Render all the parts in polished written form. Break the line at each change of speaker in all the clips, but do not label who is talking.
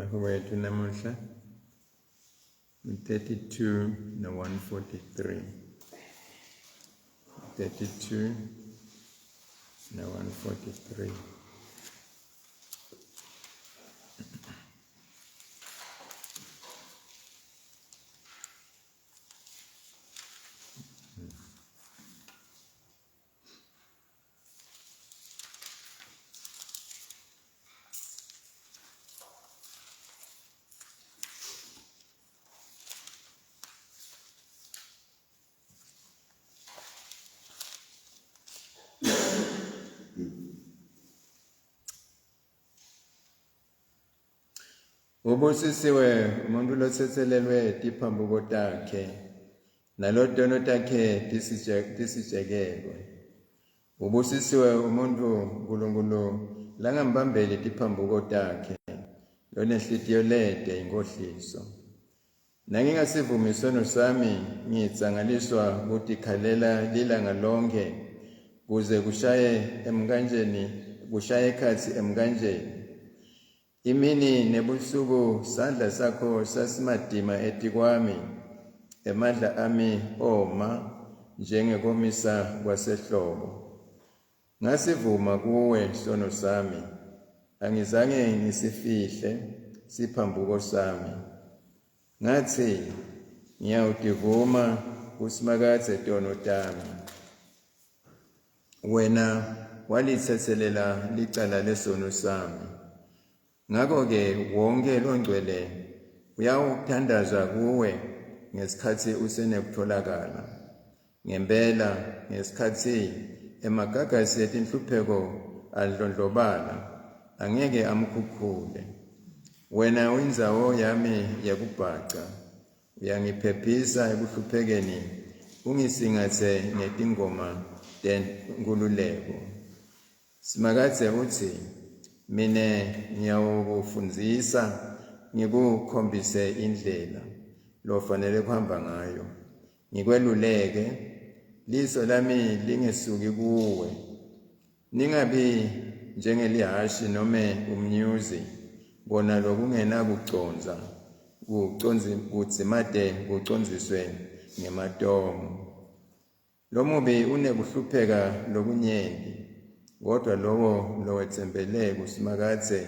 Emahubo ethu namuhla 32 no 143. 32 no 143. Ubusisiwe umuntu lotsetselelwe tiphambuko takhe nalotono takhe tisitshekekwe. Ubusisiwe umuntu uNkulunkulu langambambeli tiphambuko takhe lonenhlitiyo lede inkohliso. Nangingasivumi isono sami ngitsangaliswa kutikhalela lilanga lonke kuze kushaye emkanjeni kushaye ekhatsi emkanjeni. Imini nebusuku sandla sakho sasimatima etikwami, emandla ami oma njengekomisa kwasehlobo. Ngasivuma kuwe sono sami, angizange ngisifihle siphambuko sami. Ngathi ngiyawutivuma kuSimakadze tono tami. Wena walitsetselela licala lesono sami. Ngakho-ke wonke longcwele uyawuthandaza kuwe ngesikhatsi usenekutholakala. Ngempela ngesikhatsi emagagasi etinhlupheko adlondlobala, angeke amkhukhule. Wena uyindzawo yami yekubhaca. Uyangiphephisa ekuhluphekeni, ungisingatse ngetingoma tenkhululeko. Simakadze utsi, Mine ngiyawukufundzisa ngikukhombise indlela lofanele kuhamba ngayo, ngikweluleke, liso lami lingesuki kuwe. Ningabi njengelihhashi nome umnyuzi, kona lokungenakucondza, kudzimate kucondziswe ngematomu. Lomubi unekuhlupheka lokunyenti, kodvwa lowo lowetsembele kuSimakadze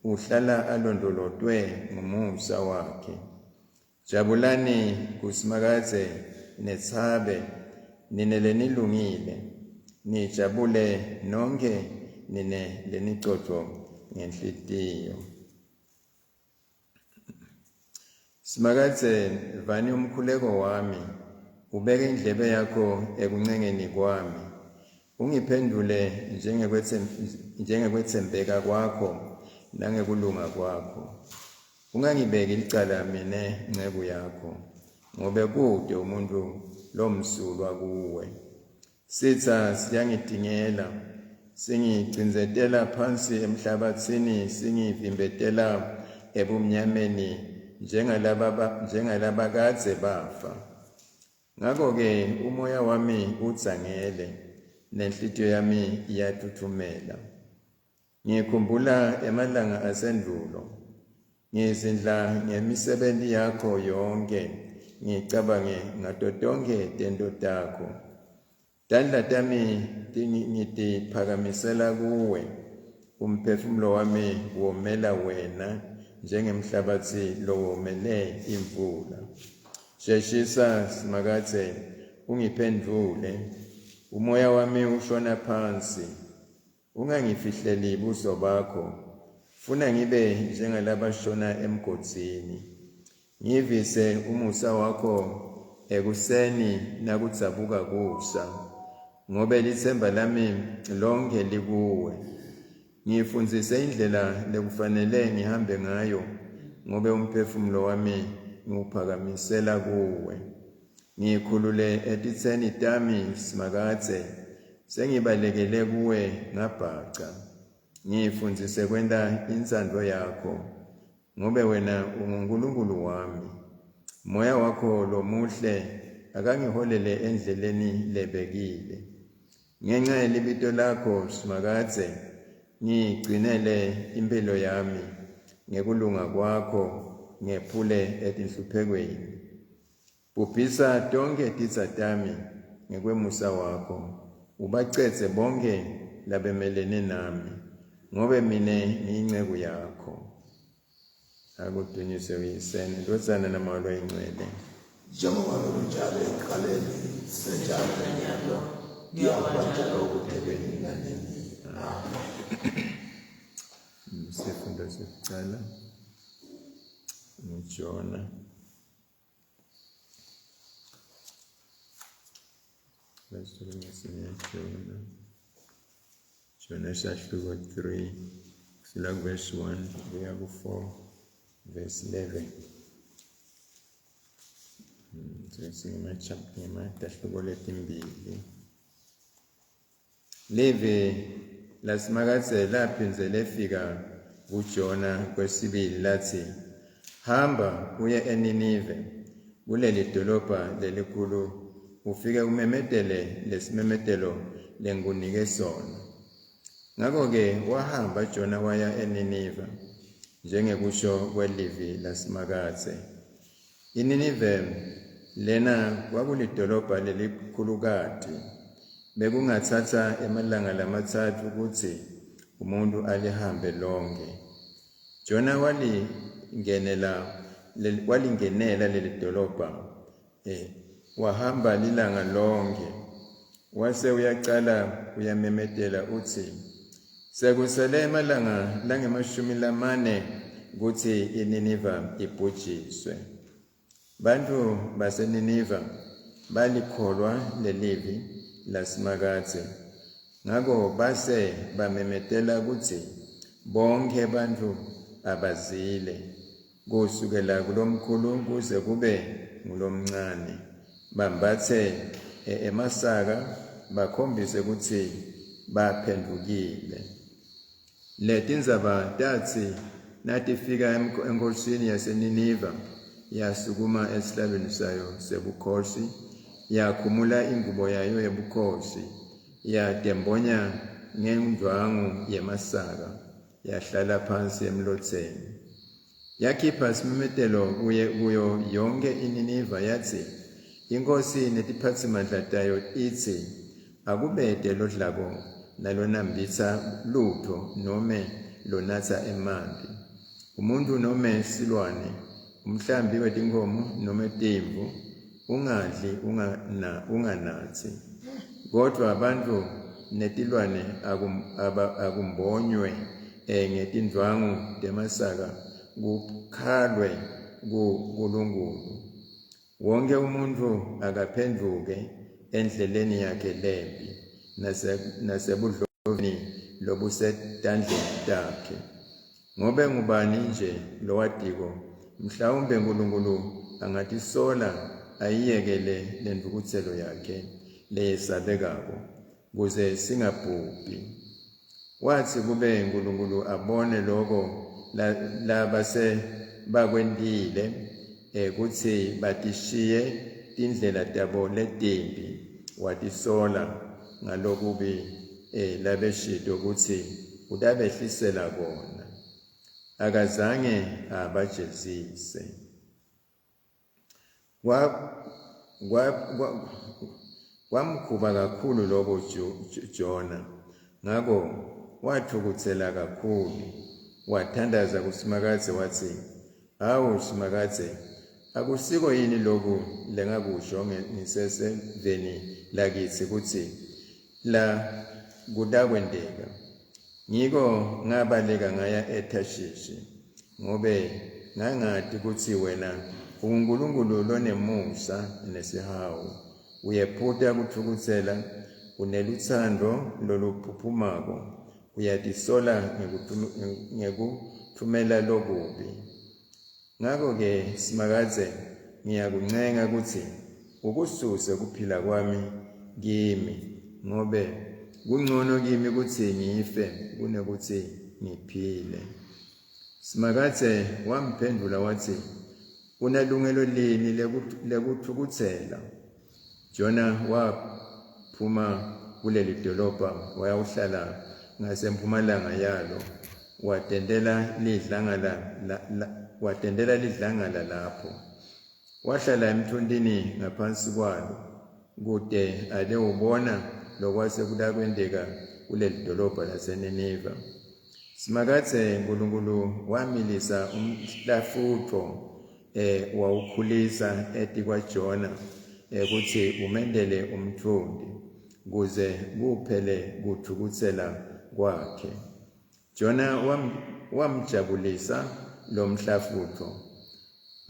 uhlala alondvolotwe ngumusa wakhe. Jabulani kuSimakadze netsabe, nine lenilungile, nijabule nonkhe nine lenicotfo ngenhlitiyo. Simakadze, vani umkhuleko wami, ubeke indlebe yakho ekuncengeni kwami. Ungiphendvule njengekwetsembeka kwakho nangekulunga kwakho. Ungangibeki licala mine nceku yakho, ngobe kute umuntfu lomsulwa kuwe. Sitsa siyangitingela, singicindzetela phansi emhlabatsini, singivimbetela ebumnyameni njengalabakadze bafa. Ngako-ke umoya wami udzangele, nenhlitiyo yami iyathuthumela. Ngikhumbula emalanga asendulo, ngizindla ngemisebenti yakho yonke, ngicabange ngato tonkhe tento takho. Tandla tami ngitiphakamisela kuwe, umphefumulo wami womela wena njengemhlabatsi lowomele imvula. Sheshisa Simakadze ungiphendvule, umoya wami ushona phansi. Ungangifihleli buso bakho, funa ngibe njengalabashona emgodzini. Ngivise umusa wakho ekuseni nakudzabuka kusa, ngobe litsemba lami lonkhe likuwe. Ngifundzise indlela lekufanele ngihambe ngayo, ngobe umphefumulo wami ngiwuphakamisela kuwe. Ngikhulule etitseni tami, Simakadze, sengibalekele kuwe ngabhaca. Ngifundzise kwenta intsandvo yakho, ngobe wena unguNkulunkulu wami. Moya wakho lomuhle akangiholele endleleni lebekile. Ngenxa yelibito lakho, Simakadze, ngigcinele imphilo yami. Ngekulunga kwakho ngephule etinhluphekweni. Bhubhisa tonkhe titsa tami ngekwemusa wakho, ubacedze bonkhe labemelene nami, ngobe mine ngiyinceku yakho. Akudunyiswe uyise nendvodzana namoya loyingcwele.
Njengoba bekunjalo ekuqaleni, senjalo nanyalo, kuyakuba njalo kude kube nini nanini. Amen.
Sifundo sekucala nguJona. Jona. Jona sahluko 3 kusukela kuverse 1 kuya ku-4 verse 11. Sesingema-chapter ngematahluko letimbili. Livi laSimakadze laphindze lefika kuJona kwesibili latsi, Hamba uye eNinive, kuleli dolobha lelikhulu, ufike umemetele lesimemetelo lengikunike sona. Ngako-ke wahamba Jona waya eNiniva, njengekusho kwelivi laSimakadze. INinive lena kwakulidolobha lelikhulukati. Bekungatsatsa emalanga lamatsatfu kutsi umuntfu alihambe lonkhe. Jona walingenela walingenela lelidolobha eh, wahamba lilanga lonkhe. Wase uyacala uyamemetela utsi, Sekusele emalanga langemashumi lamane kutsi iNiniva ibhujiswe. Bantfu baseNiniva balikholwa lelivi laSimakadze, ngako base bamemetela kutsi bonkhe bantfu abazile, kusukela kulomkhulu kuze kube ngulomncane, bambatse emasaka bakhombise kutsi baphendvukile. Letindzaba tatsi natifika enkhosini yaseNiniva, yasukuma esihlalweni sayo sebukhosi, yakhumula ingubo yayo yebukhosi, yatembonya ngendvwangu yemasaka, yahlala phansi emlotseni. Yakhipha simemetelo kuye kuyo yonkhe iNiniva yatsi, Inkhosi netiphatsimandla tayo itsi, Akubete lodlako nalonambitsa lutfo nome lonatsa emanti. Umuntfu nome silwane, umhlambi wetinkhomo nome timvu, ungadli unganatsi. Kodvwa bantfu netilwane akumbonywe ngetindvwangu temasaka kukhalwe kuNkulunkulu. Wonkhe umuntfu akaphendvuke endleleni yakhe lembi nasebudloveni lobusetandleni takhe. Ngobe ngubani nje lowatiko, mhlawumbe Nkulunkulu angatisola ayiyekele lentfukutselo yakhe leyesabekako, kuze singabhubhi. Watsi kube Nkulunkulu abone loko labase bakwentile, kutsi batishiye tindlela tabo letimbi, watisola ngalokubi labeshito kutsi utabehlisela kona. Akazange abajezise. Kwamkhuba kakhulu lokho Jona, ngako watfukutsela kakhulu. Wathandaza kuSimakadze watsi, Awu Simakadze, akusiko yini loku lengakusho ngiseseveni lakitsi kutsi la kutakwenteka? Ngiko ngabaleka ngaya eThashishi, ngobe ngangati kutsi wena unguNkulunkulu lonemusa nesihawu, uyephuta kutfukutsela, unelutsandvo loluphuphumako, uyatisola ngekutfumela lokubi. Ngako-ke Simakadze, ngiyakuncenga kutsi ukususe kuphila kwami kimi, ngobe kuncono kimi kutsi ngife kunekutsi ngiphile. Simakadze wamphendvula watsi, Unelungelo lini lekutfukutsela? Jona waphuma kuleli dolobha wayawuhlala ngasemphumalanga yalo. Watentela lidlangala la, la, watentela lidlangala lapho. Wahlala emtfuntini ngaphansi kwalo kute alewubona lokwase kulakwenteka kulelidolobha laseNiniva. Simakadze Nkulunkulu wamilisa umhlafutfo eh wawukhulisa etikwaJona ukuthi eh, umendele umtfunti kuze kuphele kuthukutsela kwakhe. Jona wam, wamjabulisa lo mhlafutfo.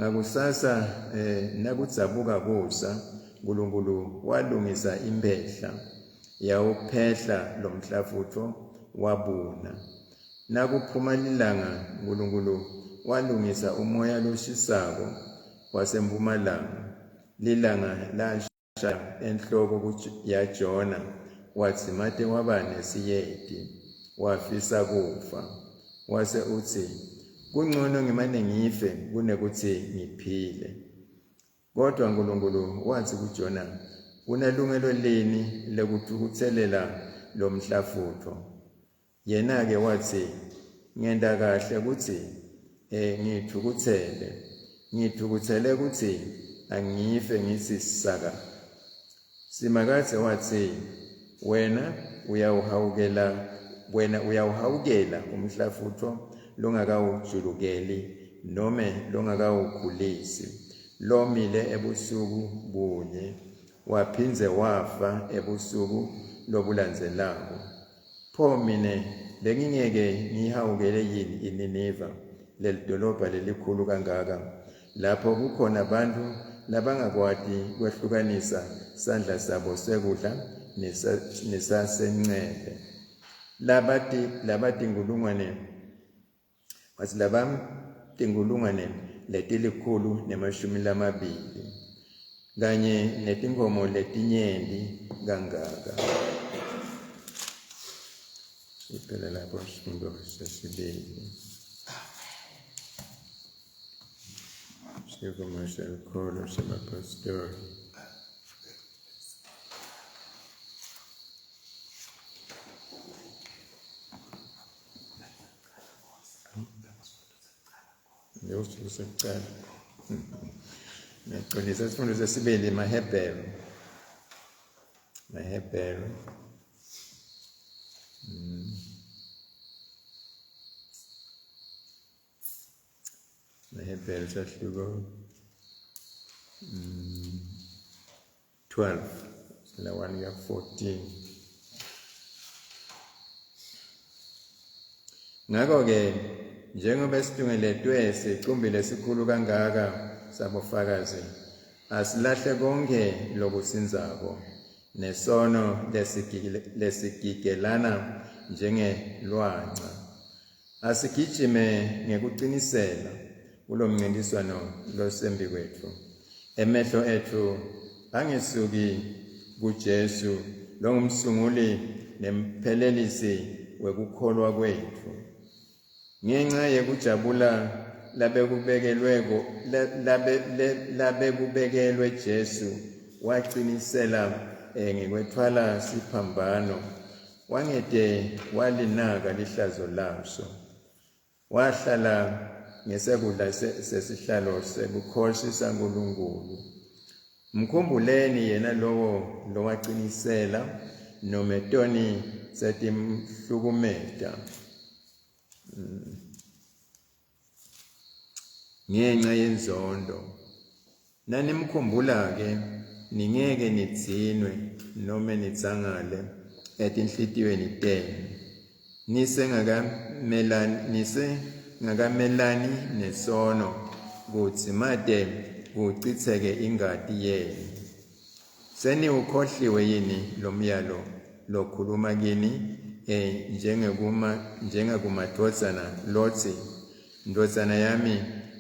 Ngakusasa eh, nakudzabuka kusa, Nkulunkulu walungisa imphehla, yawuphehla lo mhlafutfo wabuna. Nakuphuma lilanga, Nkulunkulu walungisa umoya loshisako wasempumalanga, lilanga lasha enhloko yaJona wadzimate waba nesiyeti wafisa kufa wase utsi kuncono ngimane ngife kunekutsi ngiphile kodwa Nkulunkulu watsi kuJona unelungelo lini lekutfukutselela lomhlafutfo Yena-ke watsi, Ngenta kahle kutsi eh, ngitfukutsele, ngitfukutsele kutsi angife ngitsi saka. Simakadze watsi, Wena uyawuhawukela wena uyawuhawukela umhlafutfo longakawujulukeli nome longakawukhulisi, lomile ebusuku bunye, waphindze wafa ebusuku lobulandzelako. Pho mine bengingeke ngiyihawukele yini iNiniva, lelidolobha lelikhulu kangaka, lapho kukhona bantfu labangakwati kwehlukanisa sandla sabo sekudla nesasencele, labati labatinkhulungwane watsi labatinkhulungwane leti-120 kanye netinkhomo letinyenti kangaka. Iphela lapho sifundo sesibili. Sivumo selukholo sebapostoli. Leso sekucala. Ngiyaqinisa isifundo sesibili maHebheru. MaHebheru. MaHebheru sahluko 12 la 1 ya 14. Ngakho-ke njengoba situngeletwe sicumbi lesikhulu kangaka sabofakazi, asilahle konke lokusindzako nesono lesigigelana njengelwanca. Asigijime ngekucinisela kulomncintiswano losembi kwetfu. Emehlo etfu angesuki kuJesu longumsunguli nemphelelisi wekukholwa kwetfu. Ngenxa yekujabula labekubekelweko labekubekelwe Jesu wacinisela eh, ngekwetfwala siphambano Wangete walinaka lihlazo laso. Wahlala ngesekudla sesihlalo sebukhosi saNkulunkulu. Mkhumbuleni yena lowo lowacinisela nome toni setimhlukumeta. Ngenxa yenzondo. Nanimkhumbula-ke, ningeke nidzinwe nome nidzangale etinhlitiyweni tenu. Nisengakamelani nisengakamelani nesono kudzimate kucitseke ingati yenu. Seniwukhohliwe yini lo myalo lokhuluma kini eh, njengekuma njengakumadvodzana lotsi, Ndvodzana yami,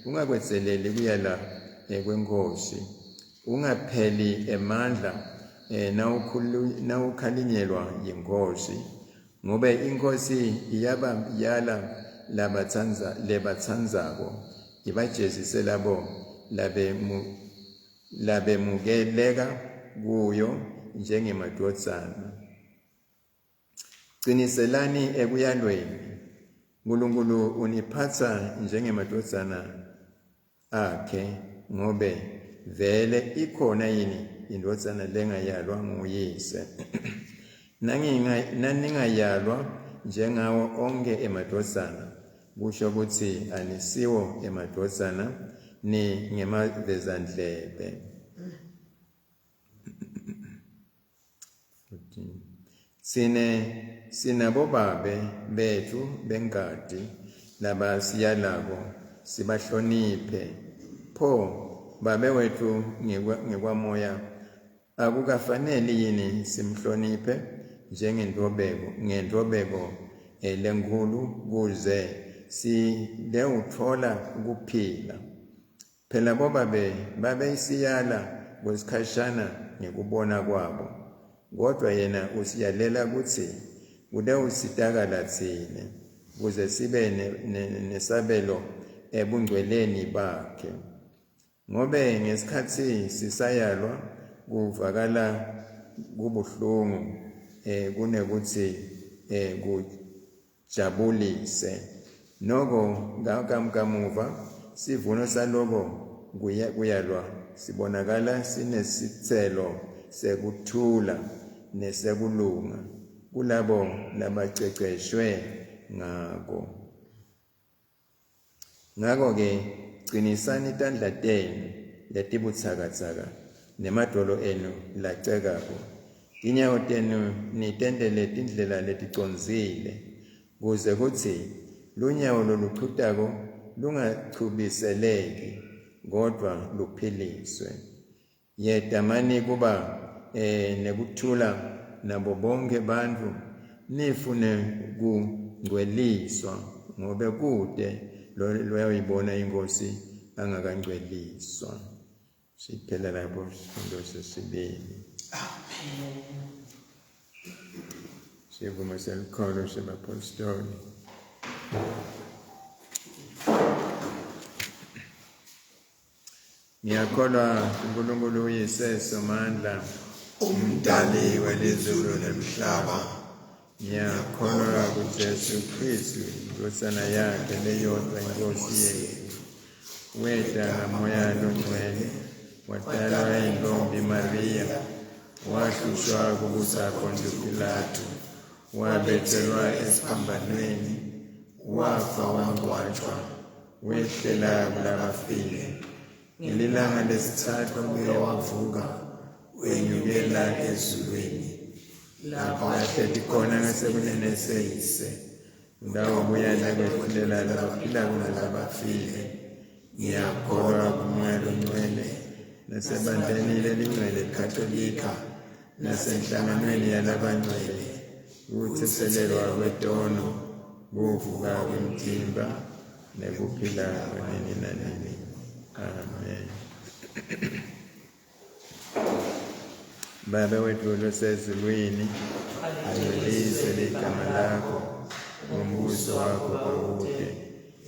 ungakwedzeleli kuyala eh, kweNkhosi, ungapheli emandla eh, nawukhalinyelwa yiNkhosi, ngobe iNkhosi iyabayala labatsandza lebatsandzako, ibajezise labo labemu labemukeleka kuyo njengemadvodzana. Ciniselani ekuyalweni. Nkulunkulu uniphatsa njengemadvodzana akhe ngobe vele ikhona yini indvodzana lengayalwa nguyise. Naningayalwa njengawo onkhe emadvodzana, kusho kutsi anisiwo emadvodzana, ni ngemavezandlebe. Sine sinabobabe betfu bengati labasiyalako sibahloniphe. Pho babe wetfu ngekwamoya akukafaneli yini simhloniphe njengentfobeko ngentfobeko lenkhulu kuze silewutfola kuphila. Phela bobabe babeyisiyala kwesikhashana ngekubona kwabo, kodvwa yena usiyalela kutsi kutewusitakala tsine, kuze sibe nesabelo ebungcweleni bakhe. Ngobe ngesikhatsi sisayalwa kuvakala kubuhlungu kunekutsi jabulise. Noko kamuva sivuno saloko kuyalwa sibonakala sinesitselo sekuthula nesekulunga kulabo labaceceshwe ngako. Ngako-ke cinisani tandla tenu letibutsakatsaka nemadvolo enu lacekako. Tinyawo tenu nitentele tindlela leticondzile, kuze kutsi lunyawo loluchutako lungachubiseleki, kodvwa luphiliswe. Yetamani kuba nekuthula nabo bonkhe bantfu, nifune kungcweliswa, ngobe kute loyawuyibona iNkhosi angakangcweliswa. Siphela lapho sifundo sesibili.
Amen.
Sivumo selukholo sebapostoli. Ngiyakholwa uNkulunkulu uYise Somandla,
umdali welizulu nemhlaba.
Ngiyakholwa kuJesu Kristu, iNdvodzana yakhe leyodwa iNkosi yethu. Weta ngaMoya loNgcwele, watalwa yintombi Mariya, wahlushwa kubusa Pontius Pilatu, wabethelwa esiphambanweni, wafa wangcwatjwa, wehlela kulabafile. Ngelilanga lesitsatfu wabuye wavuka, wenyukela ezulwini, lapho ahleti khona ngasekunene seyise. Utawubuya nakwehlulela labaphilako nalabafile. Ngiyakholwa kuMoya loNgcwele, nasebandleni lelingcwele Katolika, nasenhlanganweni yalabangcwele, kutsetselelwa kwetono, kuvuka kwemtimba, nekuphila kwanini nanini. Amen. Babe wetfu losezulwini, alingcweliswe ligama lakho, umbuso wakho awute,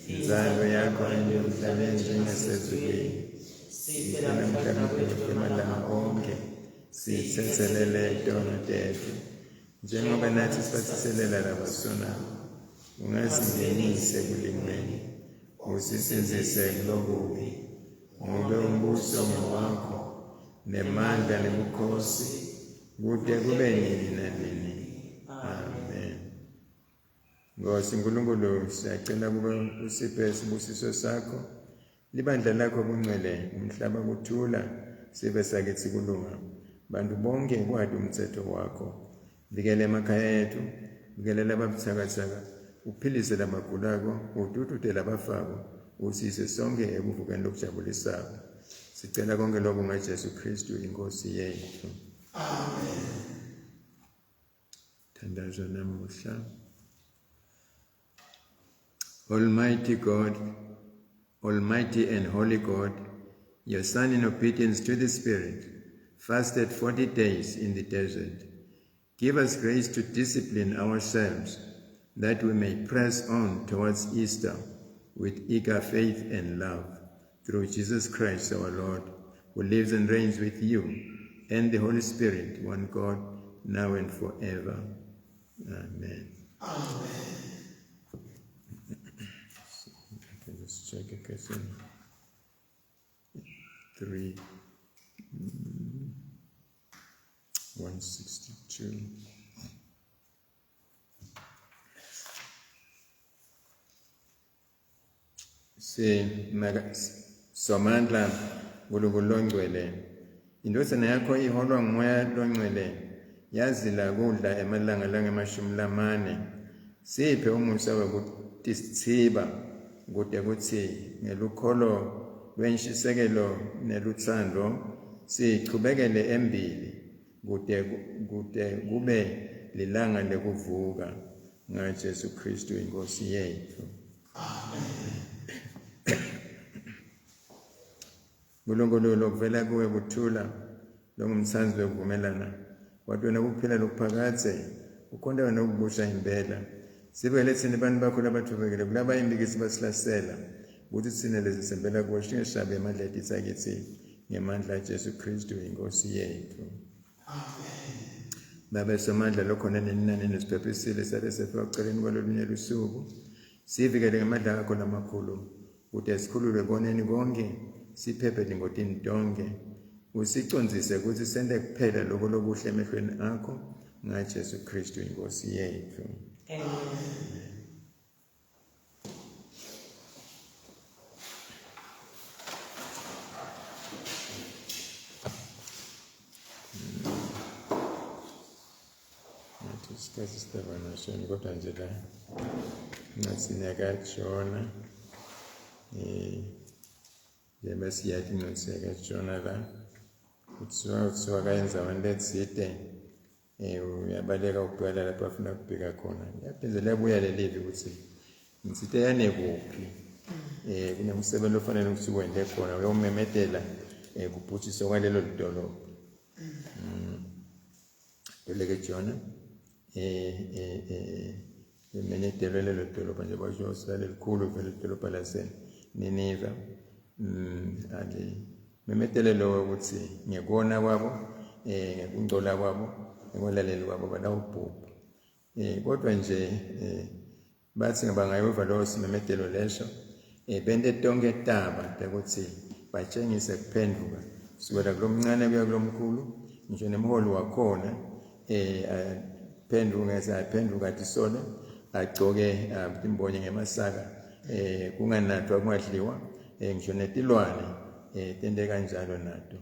intsandvo yakho entiwe emhlabeni njengasezulwini. Siphe namuhla kudla kwemalanga onkhe, sitsetselele tono tetfu njengoba nathi sibatsetselela labasonako. Ungasingenisi ekulingweni, usisindzise kulokubi, ngobe umbuso ngewakho, nemandla nebukhosi, kute kube nini nanini. Amen. Nkosi Nkulunkulu, siyacela kube usiphe sibusiso sakho, libandla lakho kungcwele, umhlaba kuthula, sive sakithi kulunga, bantu bonke kwati umthetho wakho. Vikela emakhaya ethu, vikela lababuthakathaka, uphilise labagulako, ududute labafako, usise sonke ekuvukeni lokujabulisako. Sicela konke lokhu ngaJesu Kristu iNkosi yethu.
Amen.
Thandazo namuhla. Almighty God, Almighty and Holy God, your Son in obedience to the Spirit fasted 40 days in the desert. Give us grace to discipline ourselves that we may press on towards Easter with eager faith and love. Through Jesus Christ our Lord, who lives and reigns with you and the Holy Spirit, one God, now and forever. Amen.
Amen.
check a question. 3 162. Si Somandla Nkulunkulu longcwele indodana yakho iholwa ngumoya longcwele yazila kudla emalanga langemashumi lamane siphe umusa wekutisithiba kute kutsi ngelukholo lwenshisekelo nelutsandvo sichubekele embili kute kute kube lilanga lekuvuka ngaJesu Kristu inkosi yethu.
Amen.
Nkulunkulu lokuvela kuwe kuthula longumtsandzi wekuvumelana wathi wena kuphila lokuphakadze ukhonta wena ukubusha impela sibekele tsine bantu bakho labathobekile kulaba imbikisi basihlasela kutsi tsine lesi sembela kuwe singeshabi emandla etitsa kitsi ngemandla aJesu Kristu inkosi yethu.
Amen.
Babe somandla lokhona nini nanini siphephisile sabe sefika kuceleni kwalolunye lusuku sivikele ngemandla akho lamakhulu kute sikhululwe koneni konke siphephe tingotini tonkhe usicondzise kutsi sente kuphela loko lokuhle emehlweni akho ngaJesu Kristu inkosi yethu.
Amen.
Ngathi isikhathi sitabana kodwa nje la ngathi niyakajona um njengoba siyathi incwadi yakajona la kuthiwa kuthiwa kayenzaweni letsite um uyabaleka ubhekala lapho afuna kubheka khona liyaphinde liyabuya lelivi ukuthi ngitsite yane kuphi um kunemsebenzi ofanele ukuthi wende khona uyomemetela um kubhujiswa kwalelo lidolobha Leleke Jona eh eh eh limenyedelwe lelo dolobha nje basho salelikhulu vele idolobha laseNiniva ali memetele lowo ukuthi ngekona kwabo eh ngekungcola kwabo ngekwalaleli kwabo balawubhubha eh kodwa nje eh Batsi bangayova lowo simemetelo leso eh, bente tonkhe taba tekutsi batjengise kuphendvuka kusukela kulomncane kuya kulomkhulu ngisho nemholi wakhona eh aphendvuke aphendvuka atisole agcoke timbonye ngemasaka eh kunganathwa kungadliwa eh ngisho netilwane eh tente kanjalo nato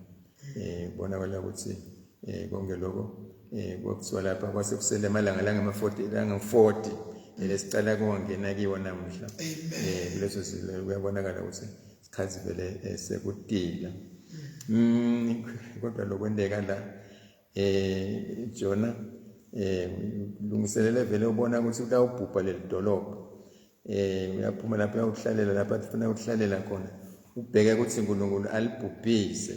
eh kubonakala ukuthi eh konke lokho eh kwakuthiwa lapha kwase kusele amalanga langama-40 langu-40 lesicala kungena kiwo namuhla eh kuleso silo kuyabonakala ukuthi isikhathi vele eh, sekutila kodwa lokwenteka la eh Jona eh lungiselele vele ubona ukuthi utawubhubha leli dolobha eh uyaphuma lapha uyakuhlalela lapha ufuna ukuhlalela khona ubheke ukuthi uNkulunkulu alibhubhise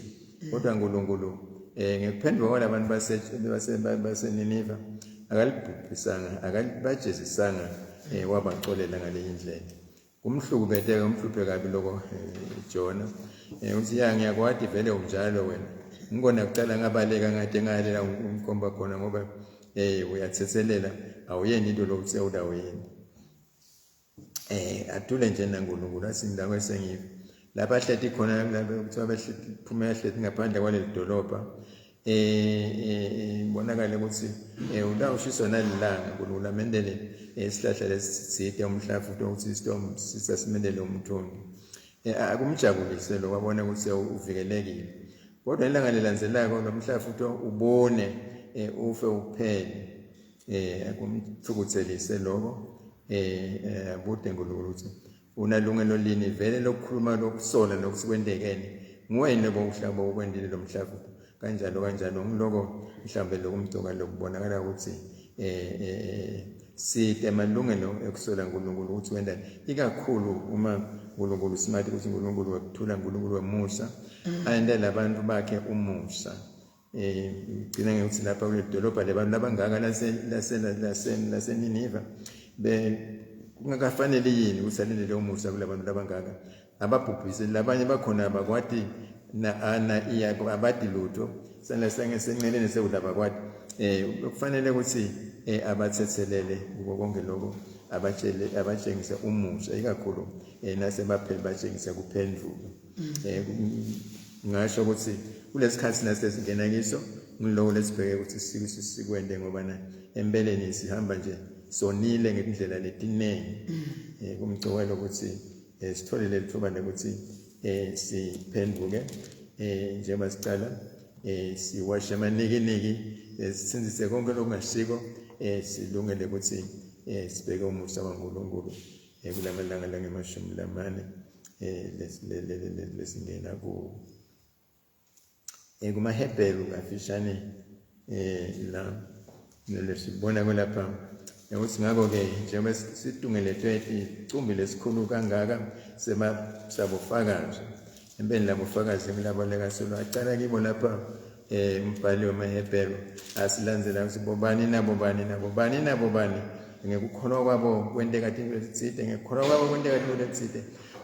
kodwa uNkulunkulu eh ngekuphenduka kwalabantu base base baseNiniva akalibhubhisanga akalibajezisanga eh wabaxolela ngalenye indlela kumhlukubeteka umhluphe kabi lokho eh, Jona eh uthi ya ngiyakwati vele unjalo wena ngikona kuqala ngabaleka ngade ngalela umkhomba khona ngoba eh uyathethelela awuyeni into lokuthe ulawuyeni eh athule nje naNkulunkulu asindawo esengiyo lapha ahleti khona lapha kuthiwa behleti phume ahleti ngaphandle kwaleli dolobha eh, eh, eh bonakale ukuthi eh utawushiswa nalilanga uNkulunkulu amendele isihlahla lesithide umhlafuto ukuthi isitomu sisasimendele umthundu akumjabulise lo wabona ukuthi uvikelekile kodwa ilanga lilandzelako lo mhlafuto ubone ufe uphele eh akumthukuthelise lokho eh, eh abude uNkulunkulu ukuthi unalungelo lini vele lokukhuluma lokusola lokuthi kwentekene nguwena bowuhlaba ukwendile lo mhlaba kanjalo kanjalo ngiloko mhlawumbe lokumcoka lokubonakala ukuthi eh, eh, eh side amalungelo ekusola uNkulunkulu ukuthi wendani ikakhulu uma uNkulunkulu simathi ukuthi uNkulunkulu wekuthula uNkulunkulu wemusa ayendela abantu bakhe umusa eh gcina ngekuthi lapha kule dolobha lebantu labangaka lase lase lase laseNiniva be kungakafanele yini ukuthi alindele umusa kulabantu labangaka ababhubhise labanye bakhona abakwati na ana iya abadi lutho sandla sangesenceleni sekudla abakwati eh kufanele ukuthi eh abathethelele kuko konke lokho abatshele abatshengise umusa ikakhulu eh, nasebapheli batshengise kuphendvuka eh, ngasho ukuthi kulesikhathi nasesingena kiso ngiloko lesibheke ukuthi sikwende ngoba na empeleni sihamba nje sonile ngendlela letiningi eh, kumcowela ukuthi eh, sithole leli thuba lokuthi eh, siphenduke eh, njengoba sicala eh, siwashe amanikiniki eh, sisindise konke lokungasiko eh, silungele ukuthi eh, sibheke umusa waNkulunkulu eh, kulamalanga langemashumi lamane eh, lesingena kuwo eh, kumaHebheru kafishane eh, la lesibona kulapha ukuthi ngakho-ke njengoba situngeletwe icumbi lesikhulu kangaka sema sabofakazi empeleni labofakazi kulabo lekasolo acala kibo lapha eh umbhali wamaHebheru asilandzela ukuthi bobani nabobani nabobani nabobani ngekukholwa kwabo kwenteka tintfo letitsite ngekukholwa kwabo kwenteka tintfo letitsite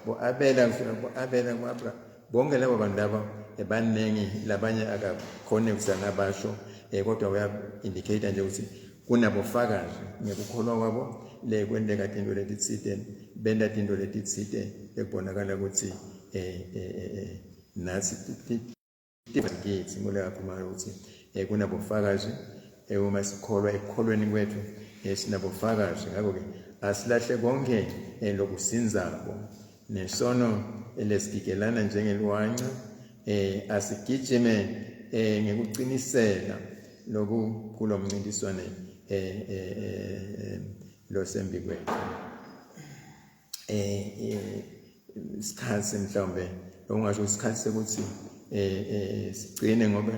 bo-abela kusukela bo-abela ku-abraham bonke labo bantu laba baningi labanye akakhoni ukuthi angabasho um kodwa uya-indicate nje ukuthi kunabofakazi ngekukholwa kwabo le kwenteka tintfo letitsite benta tintfo letitsite ekubonakala ukuthi um nathi kithi ngole kakhuluma ukuthi um kunabofakazi um uma sikholwa ekukholweni kwethu um sinabofakazi ngakho-ke asilahle konke um lokusinzako nesono lesigigelana njengelwanca um asigijime um ngekuqinisela loku kulo mncintiswane um losembi kwethu eh, eh isikhathi mhlawumbe okungasho isikhathi sekuthi eh, eh sigcine ngoba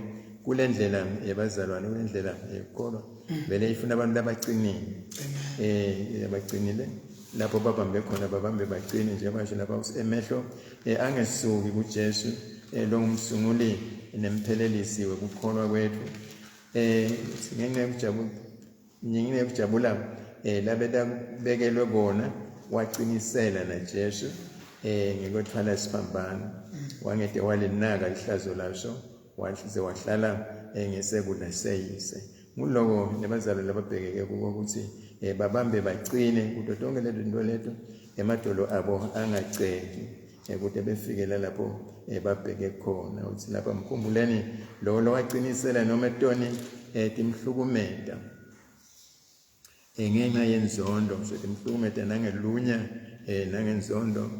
kule ndlela yabazalwane kule ndlela yekukholwa vele ifuna abantu abaqinile eh abaqinile lapho babambe khona babambe baqine nje basho lapha emehlo eh, angesuki kuJesu eh, lo ngumsunguli nemphelelisi wekukholwa kwethu eh ngenxa yokujabula ngenxa yokujabula eh labebekelwe kona waqinisela na Jesu eh ngekwethwala isiphambano wangede walinaka ihlazo laso waze wahlala eh, ngesekudla seyise nguloko nebazalwane lababhekeke kuko ukuthi eh, babambe bacine kuto tonke leto nto leto emadolo abo angaceki eh, kude befikela lapho eh, babheke khona uthi lapha mkhumbuleni lowo lowaqinisela noma etoni eh, timhlukumeta ngenxa yenzondo so timhlukumeta nangelunya nangenzondo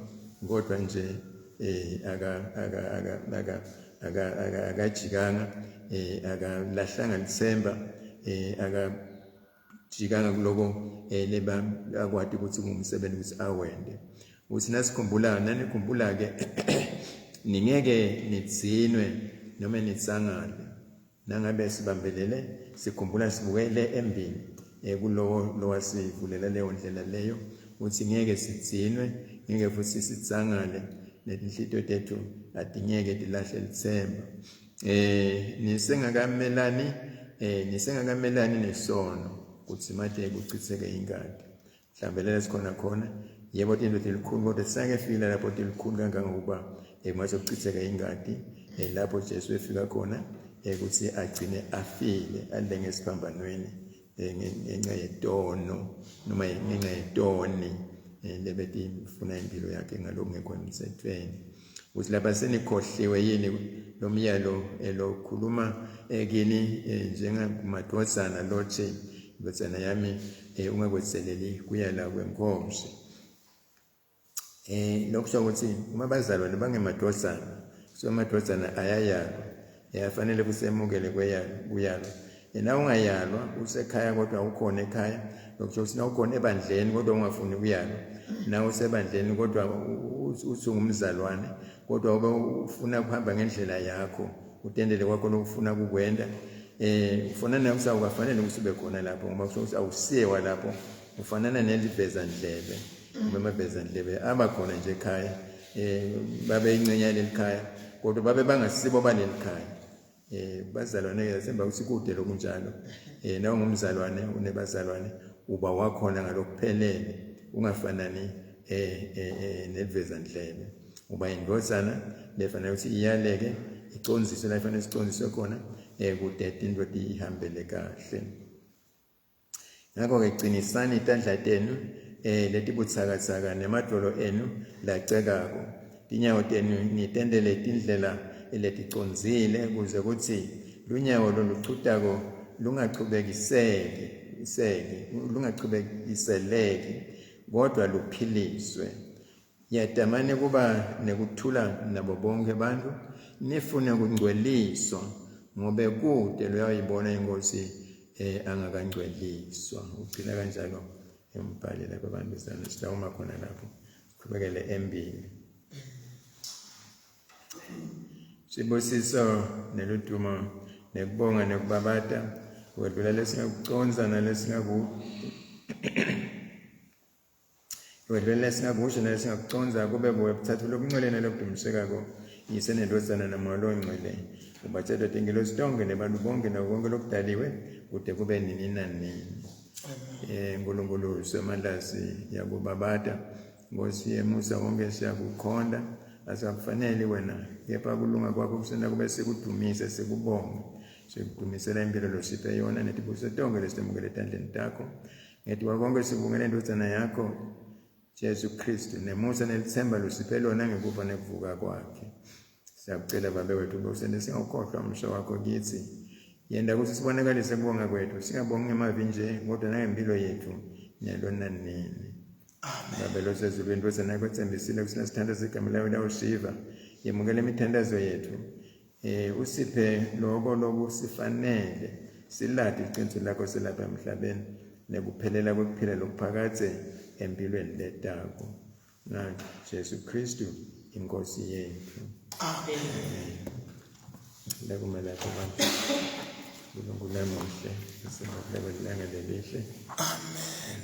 kodwa nje aka aka aka aka aka aka akajikanga akalahlanga litsemba aka jikanga kuloko eh leba akwati ukuthi ngumsebenzi ukuthi awende uthi nasikhumbula nanikhumbula ke ningeke nidzinwe noma nitsangane nangabe sibambelele sikhumbula sibukele embili eh kulowo lowasivulela leyo ndlela leyo uthi ngeke sidzinwe ngeke futhi sitsangane netinhlito tethu atingeke tilahle litsemba eh nisengakamelani eh nisengakamelani nesono kuthi manje kuchitheke ingadi mhlawumbe lela sikhona khona yebo tinto tilikhulu kodwa sisake fika lapho tilikhulu kangangokuba eh mase kuchitheka ingadi eh lapho Jesu efika khona ukuthi agcine afile alenge esiphambanweni eh, ngenxa yetono noma ngenxa yetoni eh, lebetifuna impilo yakhe ngalokungekho emthethweni ukuthi lapha senikhohliwe yini lo myalo elokhuluma eh, kini njengakumadodana lothi ndodana yami ungakweseleli kuyala kwenkosi Eh lokusho ukuthi uma bazalwane bangemadodana, so amadodana ayayalwa. Yafanele kusemukele kweyalo kuyalwa. Yena ungayalwa usekhaya kodwa ukhona ekhaya, lokusho ukuthi nawukhona ebandleni kodwa ungafuni kuyalwa. Nawe usebandleni kodwa uthi ungumzalwane kodwa ube ufuna ukuhamba ngendlela yakho, utendele kwakho lokufuna kukwenda. Eh ufuna nawe usawukafanele ukuthi ube khona lapho ngoba kusho ukuthi awusiye walapho ufanana neliveza ndlebe. Bamabhezandlebe aba khona nje ekhaya eh babe ingxenye yaleli khaya kodwa babe bangasibo baleli khaya eh bazalwane ke semba ukuthi kude lokunjalo eh nawe ngumzalwane unebazalwane uba wakhona ngalokuphelele ungafanani eh, eh, eh nevezandlebe uba indvodzana lefanele ukuthi iyaleke icondziswe la ifanele sicondziswe khona eh kude tinto tihambele kahle Ngakho-ke qinisani itandla tenu eh letibutsakatsaka nemadvolo enu lacekako. Tinyawo tenu nitentele tindlela leticondzile kuze kutsi lunyawo loluchutako lungachubekiseki seki lungachubekiseleki kodwa luphiliswe. Yatamani kuba nekuthula nabo bonkhe bantfu, nifune kungcweliswa, ngobe kute loyawuyibona iNkhosi eh, angakangcweliswa. Ugcina kanjalo umbhali lapho bambisana sitawuma khona lapho siqhubekele embili. Sibusiso neludumo nekubonga nekubabata kwedlula lesingakucondza nalesingaku Kwedlula lesingakusho nalesingakucondza kube kuwe butsatfu lobungcwele nalobudumisekako Yise neNdvodzana naMoya loNgcwele ubatshelwa tingilosi tonkhe nebantu bonke nako konke lokudaliwe kude kube nini nanini. Eh Nkulunkulu somandla siyakubabata Nkosi yemusa wonke siyakukhonta asikufaneli wena kepha kulunga kwakho kusenta kube sikudumise sikubonge sikudumisela impilo losiphe yona netibusiso tonkhe lesitemukele etandleni takho. Ngetiwa konke sibungele indvodzana yakho Jesu Kristu nemusa nelitsemba lusiphe lona ngekufa nekuvuka kwakhe. Siyakucela Babe wethu ube usente singawukhohlwa umsho wakho kitsi. Yenta kutsi sibonakalise kubonga kwethu, singabongi ngemavi nje kodwa nangempilo yethu nyalo nanini. Babe losezulwini, ndvodzana yakho etsembisile kutsi nasithandaza igama layo lawushiva. Yemukela imithandazo yethu. Eh usiphe lokho lokusifanele silati iqiniso lakho silapha emhlabeni nekuphelela kwekuphila lokuphakadze empilweni letako nga Jesu Kristu inkosi yethu.
Amen.
Lakumele abantu. Nkulunkulu amuhle, sibakuleke lilanga lelihle.
Amen.